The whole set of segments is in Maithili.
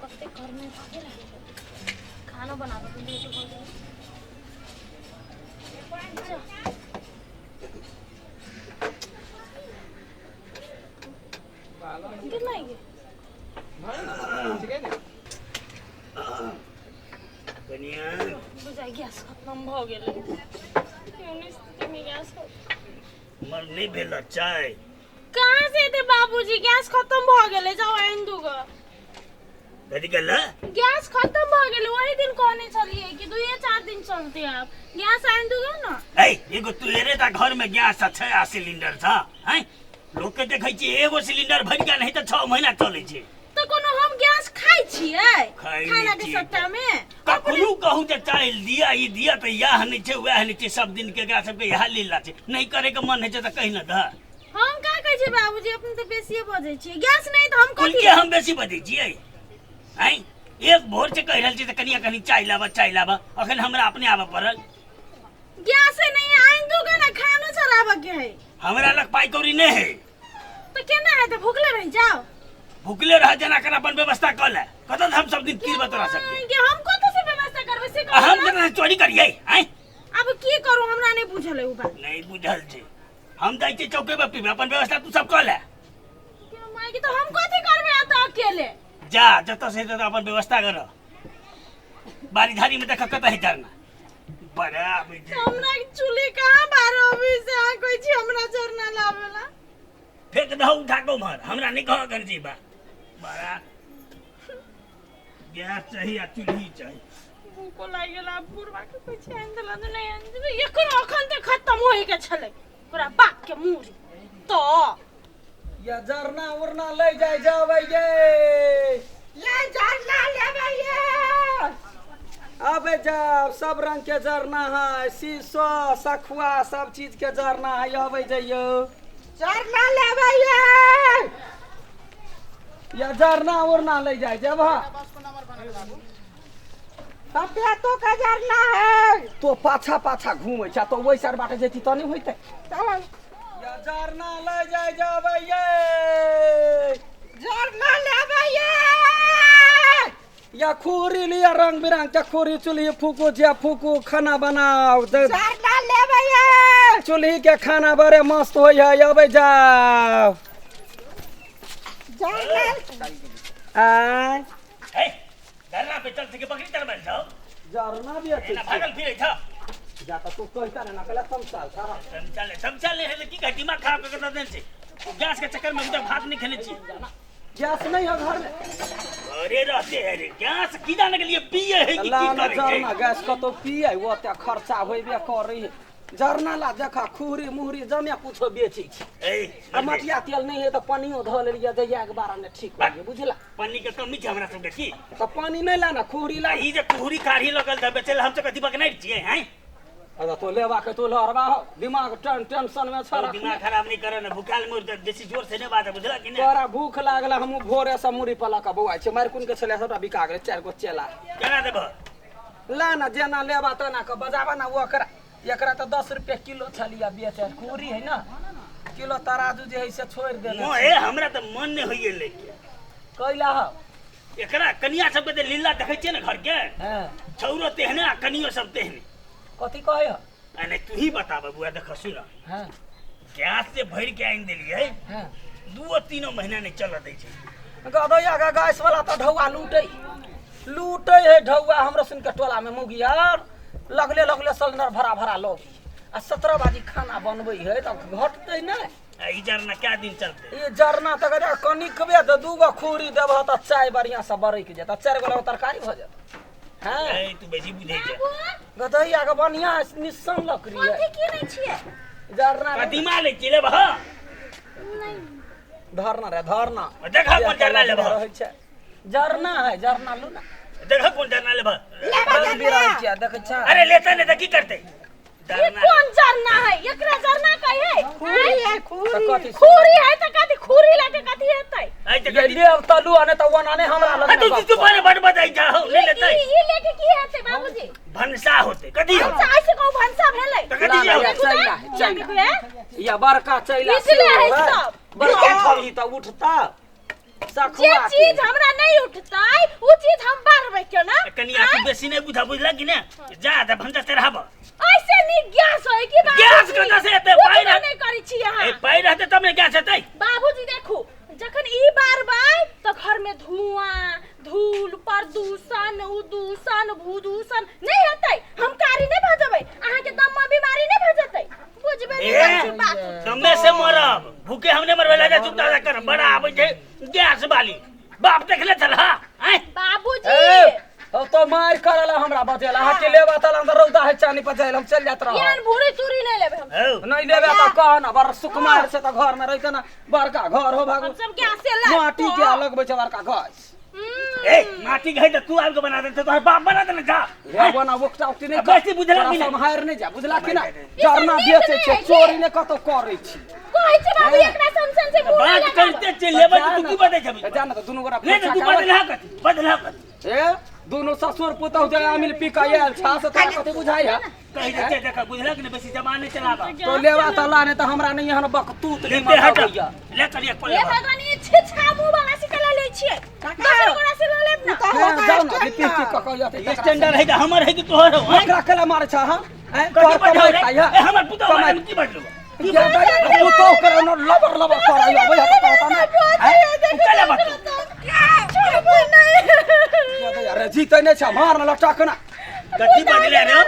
कते गर्मी भऽ गेल खाना बनाबऽ के लेट भऽ गेल। जा। गिर नहीं गे। कनिया बुझाइ गैस खत्म भऽ गेलै। केहन स्थितिमे गैस खत्म हमर नहि भेल चाय। कहाँ से एते बाबूजी? गैस खत्म भऽ गेलै, जाउ आनि दूगो। कथी कहल? गैस खत्म भऽ गेलै, ओही दिन कहने छलियै कि 2-4 दिन चलते, आब गैस आनि दूगो ने। ऐ एगो तू एरे ता घर में गैस छै आ सिलेंडर छ हैं? लोक के देखै छी एगो सिलेंडर भरि गेल नहीं तऽ 6 महीना चलै छै। तऽ कोनो हम गैस खाइ छियै खाइ नहि खाना के छियै। सट्टा में कखनो कहू तऽ चालि दिया ई दिया तऽ इएह नहि छै वएह नहि छै, सब दिन के एकरा सबके इएह लीला छै। नहि करे के मन होइ छै तऽ कहि ने दह। हम का कहै छियै बाबूजी, अपने तऽ बेसिए बजै छियै। गैस नहि तऽ हम कुल कथी के हम बेसी बजै छियै आँय? एक भोर से कहि रहल छी तऽ कनिया कनि चाय लाबऽ चाय लाबऽ, अखन हमरा अपने आबऽ पड़ल। गैस नहीं आनि दूगो ने, खानो चढ़ाबऽ के है। हमरा लग पाइ कौड़ी नहि है। तऽ केना हेतै, भुखले रहि जाओ? भुखले रह जना कर अपन व्यवस्था कऽ ले। कतऽ हम सब दिन तीर तोरा सबके? के हम कतऽ से व्यवस्था करबै से आ कहू हम ने। केना चोरी करियै आँय? आब की करू, हमरा नहि बुझल है उ बात। नहि बुझल छै। हम जाइ छियै चौके पर पीबै, अपन व्यवस्था तू सब कऽ ले। के माय के, तऽ हम कथी करबै एतऽ अकेले? जा जतऽ से हेतै तऽ अपन व्यवस्था कर। बाड़ी झाड़ी में देख कतऽ है झरना बड़ा आबै छै। हमरा चूल्ही कहाँ बारो अभी से अहाँ कहै छी हमरा झरना लाबेला? फेंक दहो उठा के उम्हर, हमरा नहीं कह कर जी बा। बड़ा गैस चाही आ चूल्ही चाही। भूखो लागि गेल। आब बुढ़वा के कहै छी आनि देला तऽ नहि आनि देबै। एकर अखन तऽ खत्म होय के छलै, ओकरा बाप के मूड़ी तऽ। या जरना उरना ले जाय जाबै ये। ये जरना लेबै ये। आबे जाओ, सब रंग के जरना है, शीशो सखुआ सब चीज के जरना है, आबे जइयो। जरना लेबै ये। या जरना उरना ले जाय जब। तबियतो के जरना है। तो पाछा पाछा घूमै छ तो ओहि साइड बाटे जेती तऽ नहि होइतै। चल। या जरना ले जाय जाबै ये। जरना लेबै ये। या खुरी लिया, रंग बिरंग के खुरी, चूल्ही फूकू जे फूकू, खाना बनाओ। जरना लेबै ये। चूल्ही के खाना बड़े मस्त होइ है, अबै जाओ। जरना। आय हे धरना पे चल के बकरी चल बैठ जाओ। जरना भी अच्छे। एना भागल फिरै छ। जा तऽ तू कहता ने ना, कहला तमसाल छ। समझल समझल है की कहै, दिमाग खराब कर के देने छै। गैस के चक्कर में अभी तक भात नहीं खेने छी। गैस नहीं है घर में? अरे रहते है रे गैस, की जाने के लिए पिए है कि की ला ना करे जरना छै। गैस कतौ पिए ओते खर्चा होइबे करै है। जरना ला देखा, खुरी मुहरी जमे कुछो बेचै छै। ए आ मटिया तेल नहीं है तऽ पानियो धऽ लेलियै, जहिया के बारे में ठीक हो गेलै बुझला। पानी के कमी छै हमरा सबके की? तऽ पानी नहीं ला ना, खुरी ला। आ ई जे कुहरी काढ़ी लगल त बेचै ला हम सब कथी बकनै छियै हैं? अरे तो लेबा के तो लहरबा हो, दिमाग टेंशन में छ। दिमाग खराब नहीं करे ना, भूखाल मर जा, बेसी जोर से नहीं बात बुझला कि नहीं? तोरा भूख लागल, हमहूँ भोरे से मुड़ी पला के बौआइ छै। मारि कुन के छलै सबटा बिका गेलै, 4 गो चेला। केना देबह? ला ना, जेना लेबा तेना के बजाबा ना। ओकरा एकरा तऽ 10 रुपया किलो छलिया बेचे, कुरी है ना किलो, तराजू जे है से छोड़ि देने। मोहे हमरा तऽ मन नहीं होइए लेके। कैला हो? एकरा कनिया सबके जे लीला देखै छियै ने घर के। हँ। छौरो तेहने आ कनियो सब तेहने। कथी कहै हो? आ नहीं तू ही बता बबुआ, देख सुन। हँ। गैस से भरि के आनि देलियै। हँ। 2-3 महीना नहीं चलऽ दै छै। गदैया के गैस वाला तऽ ढौआ लूटै लूटै है ढौआ। हमरो सुन के टोला में मुगियार लगले लगले सिलेंडर भरा भरा लग आ 17 बाजी खाना बनबै है तऽ घटतै नहि। आ ई जरना क्या दिन चलतै? ई जरना तऽ गदैया कनिकबे तऽ 2 गो खूरी देबह तऽ चाय बढ़िआँ से बरकि जेतऽ, 4 गो लग तरकारी भऽ जेतऽ। हँ। ए तू बेसी बुझै छै। गदैया के बढ़िआँ निस्सन लकड़ी है। कथी किनै छियै? जरना। कदीमा लै छियै, लेबह? नहि। धरना रे धरना। देखा कोन जरना लेबह। रहै छै जरना है, जरना लू ना। देखा कोन जरना लेबह। लेबै रंग बिरंग जरना। के देखै छ। अरे लेते नहीं तऽ की करतै? ई जरना कोन जरना है? एकरा जरना कहै है? खूरी है तऽ खूरी। कथी? खूरी है तऽ कथी? खूरी लके कथी हेतै? ऐ तऽ ये कथी लेब तऽ लू, आ नहि तऽ ओना नहि हमरा लग। आ तू तू चुप रे, बड बजाइ जा हो नहीं लेतै। ई लेके की हेतै बाबूजी? भनसा होतै, कथी होतै? भनसा ऐसे कहू भनसा भेलै? तऽ कथी ला ना, होतै? या चैला है, चैला। देखू हे। या बड़का चैला निचले सेहो है है। सब। बड़का उठबही तऽ उठता। जे सखुआ के। चीज हमरा नहीं उठतै उ चीज हम बारबै केना? कनि तू बेसी नहीं बुझा, बुझला कि ने? जा त भंजा से रहब। ऐसे नी गैस होय कि बाबूजी? गैस कतऽ से एतै? बुझबे पाइ रह- नहीं करै छी अहाँ। ए, पाइ रहतै तब ने गैस हेतै। बाबूजी देखू, जखन ई बारबै तऽ घर में धुआं धूल प्रदूषण उदूषण भूदूषण नहीं हेतै। हम कारी नहीं भऽ जेबै, अहाँके दम में बीमारी नहीं भऽ जेतै। बुझबे नहीं करै छी बात। दमे से मरब, भूखे हमने मरबै। ला जा, चुप कर। बड़ा आबै छै गैस वाली, बाप देखले छल। हा, आँय? बाबूजी। ए, अब तो मार करला हमरा बजेला। अहाँ के लेबा तल अंदर रौदा है, चानी पर जाइल हम चल जात रह। एहन भूरी तूरी नहीं लेबै हम। हौ। नहीं लेबे त कह ना, बड़ सुकुमार से त घर में रहते ना, बड़का घर हो भागो। हम सब गैसे ला माटी के लगबै छै बड़का गाछ। ए, माटी के है त तू आबि के बना देते, तोहर बाप बना देने जा। रे बना ओकटा उकटी नहीं। आ, बेसी बुझला कि नहि? सम्हार नहीं जा, बुझला कि ना? ई सब जरना नीक बेचै नहि छै, है कि? चोरी ने कतौ करै छी। कहै छै बाबू, एकरा समसन से मुँह बात नहि लगाबऽ। करते चलि लेबै त तू की बजै छबी? जा ना त दुनू गोरा ले त तू बदला कथी, बदला कथी? ए, दुनू ससुर पुतहु जे आमिल पी के आयल छा से तोरा कथी बुझाइ है? कहि देते देख, बुझलक ने? बेसी जमान नहीं चलाबा। तो लेवा त ला, नहीं त हमरा नहीं एहन बकतूत लेते दिमाग हट। अबैया। ले चलिए कोन हे लेबा। भगवान, ई छिछा मुँह वाला से केला लै छियै? काका। दोसर गोरा से लऽ लेब ना। तऽ हाँ, होता जाउ ना, स्टैंडर। लिपस्टिक क कऽ यते। स्टैंडर्ड है त हमर है कि तोहर हो? आँय? ओकरा केला मारै छ? हां, कथी तोहर बजलो कमाइ रे? खाइ है। ए, हमर पुतहु कमाइ- बारे में की बजलो? की या बजलो? पुतहु करे न लबर लबर करै अबै है त कहता ना। आँय? तू केला बजलो? छोड़बै नहि। अरे जीते नहीं छ, मार न लटक ना। कथी बजले रे?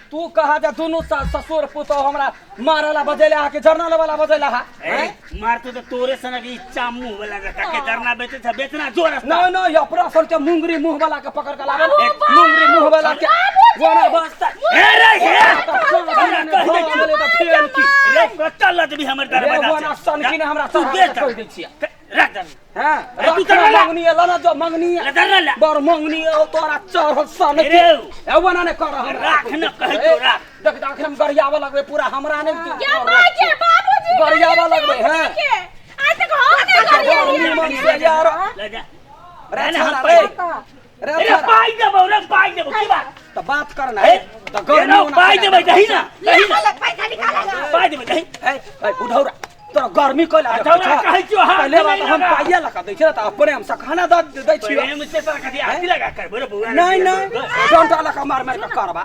तू कहा जे दुनू ससुर पुतहु हमरा मारला बजेले हा कि जरना वाला बजेला हा? ए, मारतो त तोरे सनक ई चामू वाला रखा के डरना बेचे छ, बेचना जोर न न, ये अपना सन के मुंगरी मुंह वाला के पकड़ के लाबल, बाबू, मुंगरी मुंह वाला के गोना बसता। ए रे हे, हमरा कहि दे बोले त फेर की? रे, कत्ता लजबी हमर रे दरवाजा गोना सन की ने हमरा तू चढ़ा दे के त कहि दै छियै। रख दे। हां। ए, तू रख चढ़ा ला। मंगनी है, ला जो मंगनी है। ले धर ला। बड़ मंगनी है तोरा चढ़ल सन के। रे। ए वना ने कर हमरा। राख न कहै छौ, राख। देख देख, हम गरियाबऽ लगबै पूरा हमरा ने। या माय के, बाबूजी। गरियाबऽ लगबै, हैं? के आइ तक हम नहि गरियेलियै। निमन से यार। ले जा। रे ना, हम छोरा, पाइ रे रे रे छोरा, पाइ देबौ रे, पाइ देबौ की बात? त बात करना ए है त गर्मी रे, ओना पाइ देबै दही ना, दही ना। निकाल, पैसा निकाल। पाइ देबै दही। ए ए बुढ़ौरा, तोरा गर्मी कैला आ, तोरा कहै छियौ, हाथ पहिले बात नहि हम लगा। पाइए लगा दै छियै त अपने हम सखाना द दै छियै। प्रेम से तोरा कथी आरती लगा करबो रे बौआ? नहीं नहीं, डंटा लगा मार मार के करबा।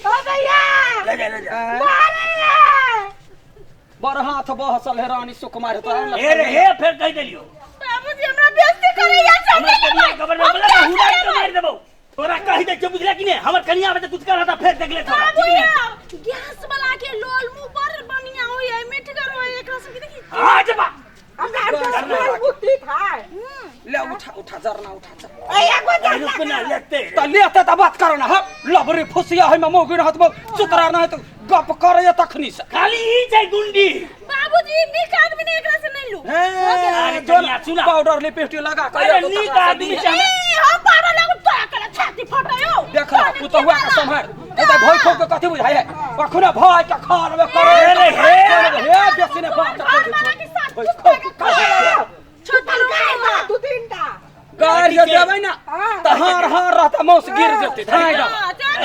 ओ भैया। ले जा, ले जा। मारे। बड़ हाथ बहसल हे रानी सुकुमार तोरा। हे रे हे, फेर कहि देलियौ। बाबूजी हमरा बेइज्जती करैया। हमर कनिया खबर में बोला हुड़ा के मारि देबौ। तोरा कहि दै छियौ, बुझला कि नै? हमर कनिया में कुछ करता फेर देख ले तोरा, ठीक ने? गैस वाला के लोल मुंह पर बढ़िया होय है, मिठगर होय है, एकरा सब के देखी। हां, जबा। हमरा आर बुद्धि था। ले उठा, उठा जरना, उठा चल। ए, एगो जरना। रुक ना, लेते। त लेते त बात करो ना। हम लबरी फुसिया है में मोगी रहत मो चुतरा न है त गप करैया तखनी से। खाली ई छै गुंडी। बाबूजी, नीक आदमी ने, एकरा से नहीं लू। अरे जोन कनिया, सुना। पाउडर लिपस्टिक लगा के अरे नीक आदमी छै हमरा। ए, हम पारा लागू तोरा कला छाती फटयो। देख ना पुतहुआ के सम्हार ए त भय खो के कथी बुझाइ है? कखनो भय के खार में करे। अरे हे। हे, बेसी ने बात घर वाला के साथ भय कुत्ता खो के के कथी? छोटा निकाल दू तीन टा। गारि जे देबै ना हाँ। त हार हार रहता, मौस गिर जेतै धाइ दब,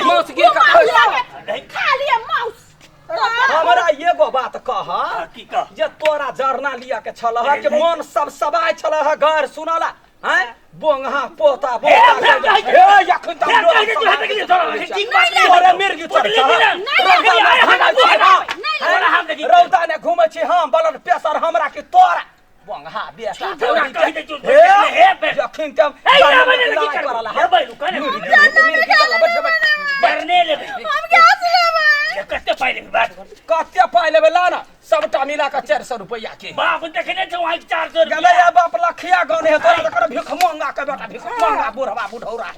मौस गिर के खसि। खा लिया माउस। हमरा एगो बात कह। की कह? जे तोरा जरना लिया के छल ह के मन सब सबाय छल ह, गार सुनला हैं बोंगहा पोता ए, बोंगा। फेर कहै छै। हे, अखन तक फेर कहै छै, तू हेतै कि नहि तोरा? ठीक बात नहि। तोरे मिर्गी चढ़ बुझली कि नहि? रौदा आइ ने हम घुमै छी हम। तोरा हम देखी। रौदा ने घुमै छी हम, ब्लड प्रेशर हमरा कि तोरा बोंगहा बेटा? तोरा कहै छै, तू हे, हे, फेर। अखन तक ए, ना बने की लड़ाई करबो? करला। लेबै, रुका ने। मिर्गी चढ़ला, बैठ बैठ। डरने लेबै। हम गैस लेबै। ये कते पाइ लेबै बात? कते पाइ लेबै? ला ना, सबटा मिला कऽ 400 रुपैआ के। बाप देखने छौ आइ 400 गेलै रुपया। या बाप लखिया गने है तोरा, तऽ भीख मंगा के बेटा, भीख मंगा बुढ़वा बुढ़ौरा।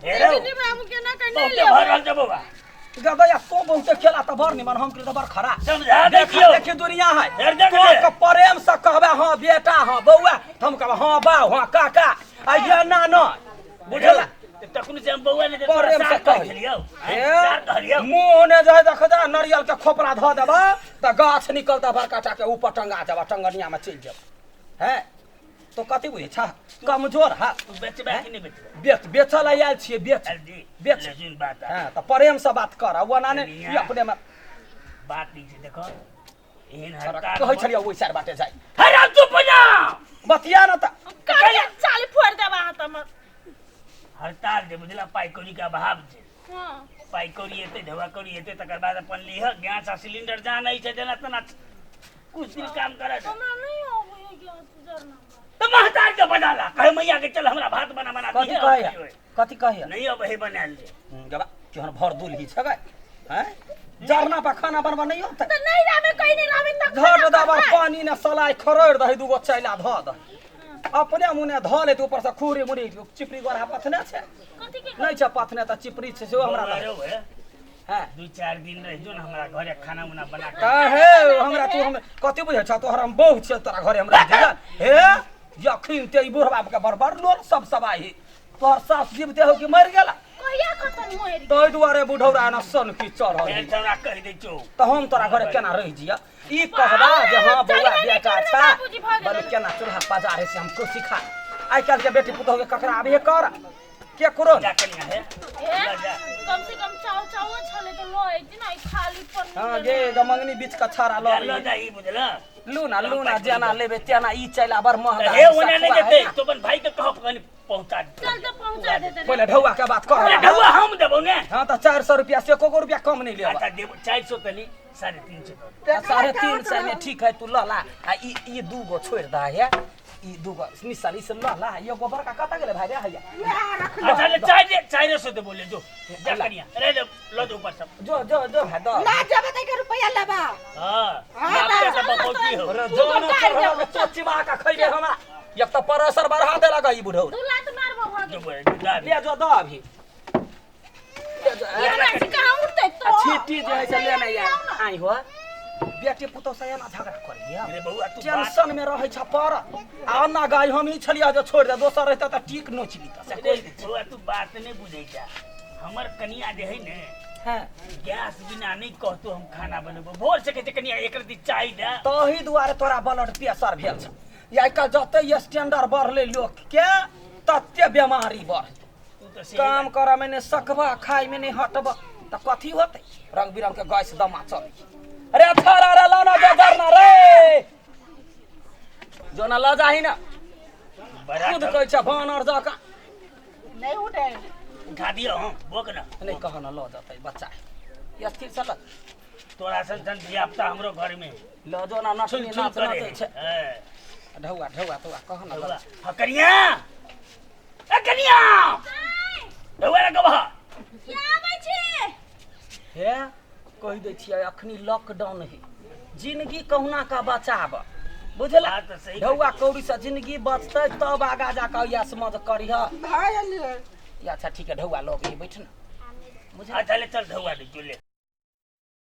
हे रौ, बाबू केना के नहीं बहुते लेबै। भरल छै बौआ। गदैया तो बहुते खेला तऽ बड़ निमन, हम के तऽ बड़ खराब। समझा देखा देखियौ। देखी दुनिया है। हेर देख तोर ले। के प्रेम से कहबे हाँ बेटा, हाँ बौआ, तऽ हम कहबे हाँ बा, हाँ काका, आ ये ना न बुझला। तखन से हम बौआ ने तोरा प्रेम से सार कहै कही। छलियौ। हे, सार कहलियौ। मुँह ने जाय देख जा, नारियल के खोपरा धऽ देबा तऽ गाछ निकलता बड़का टा के, ऊपर टंगा देबा, टंगनिया में चलि जेबा। हैं तो कथी बुझै छह, कमजोर है? तू बेचबे कि नहि बेचबे? बेच, बेचऽ लए आयल छियै, बेच। जल्दी। बेच। ले सुन बात। हँ तऽ प्रेम से बात कर, ओना ने दुनिया। ई अपने में बात ई छै, देखो एहन हड़ताल कहै छलियै ओहि साइड बाटे जाइ। हे राम, चुप हो जा। बतिया न त करिया चाली फोड़ देबा अहाँ त हमर। हड़ताल जे बुझला, पाइ कौड़ी के अभाव छै। हाँ। पाइ कौड़ी एतै, ढौआ कौड़ी एतै, तकर बाद अपन लिह गैस आ सिलेंडर जानै छै जेना तेना कुछ दिन काम करत। हमरा नहीं आबै है गैस जरना। तऽ महतार के बना ला, कहे मैया के चल हमरा भात बना बना कथी दिहे। कहैया? कथी कहैया? नहीं अब हे बनायल ले। गबा केहन भर दुलही छै गै हैं, जरना पर खाना बनबा नहीं होतै? तऽ नहीं रहबे कहीं, नहीं रहबे तऽ झट दबर पानी ने सलाइ खरोड़ दही, दूगो चैला धऽ दही, अपने मुने धऽ लेत, ऊपर से खुरी मुरी चिपरी गोरहा पथने छै। कथी के? नहि छै पथने तऽ चिपरी छै, सेहो हमरा बौआ दही। रौ हे। हैं। 2-4 दिन रह जो न हमरा घरे, खाना उना बना के। तऽ हे हमरा तू हम कथी बुझै छ? तोहर हम बहु छियै, तोरा घरे हमरा दिया हे यखिन ते ई बुढ़बा के बड़ लोल सब सबाही। तोहर सास जीवते हो कि मरि गेला? कहिया खतम मरि? ताहि दुआरे बुढ़ौरा एना सनकी चढ़ल। फेर से हमरा कहि दै छौ। तऽ हम तोरा घरे केना रहि जिया? ई कहबा जे हाँ बौआ चलि बेटा गेलै छा बाबूजी, भऽ गेलै। बोले केना चूल्हा पजारे से हमको सिखा। आइ काल्हि के बेटी पुतोह के ककरा आबे कर केकरो जा कनिया हे। ए, जा। कम से कम चाव चाव छले तऽ लऽ अइती ने, ई खाली पनीर। हाँ गे गमंगनी बीच का छाड़ा जा लऽ ल जा ई बुझल। लू ना, लू ना, जेना लेबे तेना। ई चैला बड़ महंगा हे है, ओना नहीं सखुआ है देते ना। तो अपन भाई के कह कनी पहुंचा दे। चल तऽ पहुँचा देते। पहिले ढौआ के बात कर। अरे ढौआ हम देबौ ने। हाँ तऽ 400 रुपया से एको रुपया कम नहीं लेबा। अच्छा देबो, 400 तनी 350 दऽ दे। 350 में ठीक है, तू लऽ ला आ ई ई दू गो छोड़ि दह है, ई दू गो निशानी से लऽ ला। एगो बड़का कतऽ गेलै भाई रे हैया? अच्छा ले 450 देबो, ले जो जा कनिया अरे ले ल जो ऊपर सब। जो जो जो भाई दऽ। ना जेबे तै के रुपया लेबा। हां। हाँ, बाप के सब बपौती हो। अरे तू जो ना तो चढ़ल के चोचिबा का खैबे हमरा, एक तऽ प्रेशर बढ़ा देलक ई बुढ़ौ। दू लात मारबो भऽ जो गेल। बोले जा। ले जो दऽ अभी ले जो। ई हमरा से कहाँ उठतै तो? आ छीटी जे है से लेने यार आई हो, बेटी पुतोह से एना झगड़ा करिए? अरे बौआ तू बात टेंशन में रहै छ पर आ अन्ना गाय हम ही छलियै जे छोड़ि दे, दोसर रहितै तऽ टीक नोचि लितै से अरे कोइ नहि। बौआ तू बात नहीं बुझै जा, हमर कनिया जे है ने हैं गैस बिना नहीं कहतो हम खाना बनेबो। भोर से कहै छै कनिया एक रत्ती चाय दे। तही दुआरे तोरा ब्लड प्रेशर भेल छ। आइ काल्हि जते स्टैंडर्ड बढ़लै लोक के तते बेमारी बढ़लै। तू तऽ से काम करऽ में नहि सकबह, खाय में नहि हटबह तऽ कथी होतै? रंग बिरंग के गैस दमा चलै। अरे थारा रे लाना जो जरना रे जो ना लऽ जाही ना। बड़ा खुद कहै छ बानर जकाँ। नहीं उठे। उठा दियो हम बोक ना। नहि कह न लऽ जेतै बच्चा, स्थिर से लऽ। तोरा सन सन धिया पुता हमरो घर में लऽ जो ना। छुल नचनी छुल नाच करे। नाचै छै। हैं। ढौआ ढौआ तौआ कह न लऽ। ढौआ हाँ कनिया, ए कनिया ढौआ रे गबहा। के आबै छी? हे कहि दै छियै, अखनी लॉकडाउन है, जिंदगी कहुना का बचाब बुझला। बात तऽ सही। ढौआ कौड़ी से जिंदगी बचतै तब आगा जाके या मज करिह। भाई अलिए। अच्छा ठीक है, ढौआ लऽ बैठ न बुझल। अच्छा ले चल ढौआ दे जो ले।